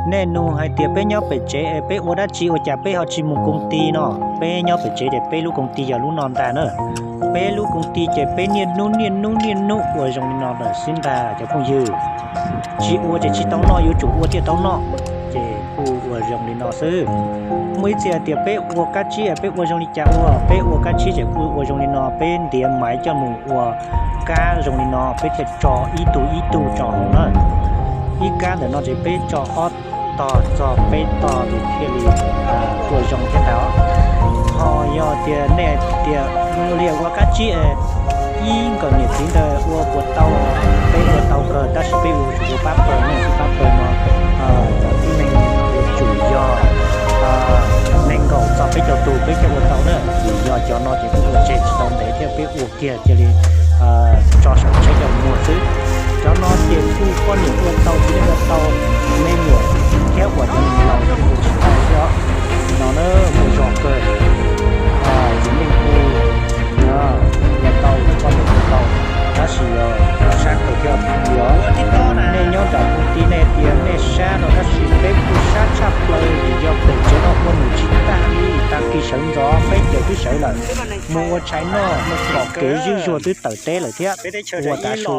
Nej nug hais tias peb nyob pem tsev es peb ua dab tsi ua cas peb ho tsis mus koom ti no? Peb nyob pem tsev ces peb lub koom ti yog lub no ntag na. Peb lub koom ti ces peb niaj hnub niaj hnub niaj hnub ua zoo li no lawm xwb ntag cov phooj ywg. Tsis ua ces tsis tau noj, yuav tsum ua thiaj tau noj, ces kuj ua zoo li no xwb. Muaj ib txhia hais tias peb ua kab tsib es peb ua zoo li cas ua, peb ua kab tsib ces kuj ua zoo li no, peb ntiav maiv coj mus ua kab zoo li no, peb thiaj tso ib tug ib tug tso hauv na. Ib kab ntawm no ces peb tso ob tog txog peb tog ces thiaj li ua zoo thiab ntag. Ho yog tias nej tias li ua kab tsib es ib nkawm niam txiv ntawd ua puas tau, peb ua tau kawg tab sis peb ua tsis ua pab pawg no, pab pawg no cov tib neeg yuav tsum yog nees nkaum txog peb caug tus peb thiaj ua tau na. Vim yog cov no ces kuj ua tseg tsis tau ntev thiab peb ua kiag cia li tso saum tsheb coj muag xwb. Cov no ces kuj poj niam ua tau, txiv neej ua tau, me nyuam thiab uas cov neeg laus kuj ua tsis tau thiab os. No na, muaj zog kawg. Txiv neej kuj ua tau, poj niam ua tau, tab sis yog sab kawg thiab os. Nej nyob nram koom ti nej tias nej sab no tab sis peb kuj sab tshaj plaws vim yog pem tsev no ua num tsis tag li, tag kis sawv ntxov peb caug twb sawv lawm, mus ua tshais noj, pom kev zwj zuag twb tawm teb lawm thiab. Ua tav su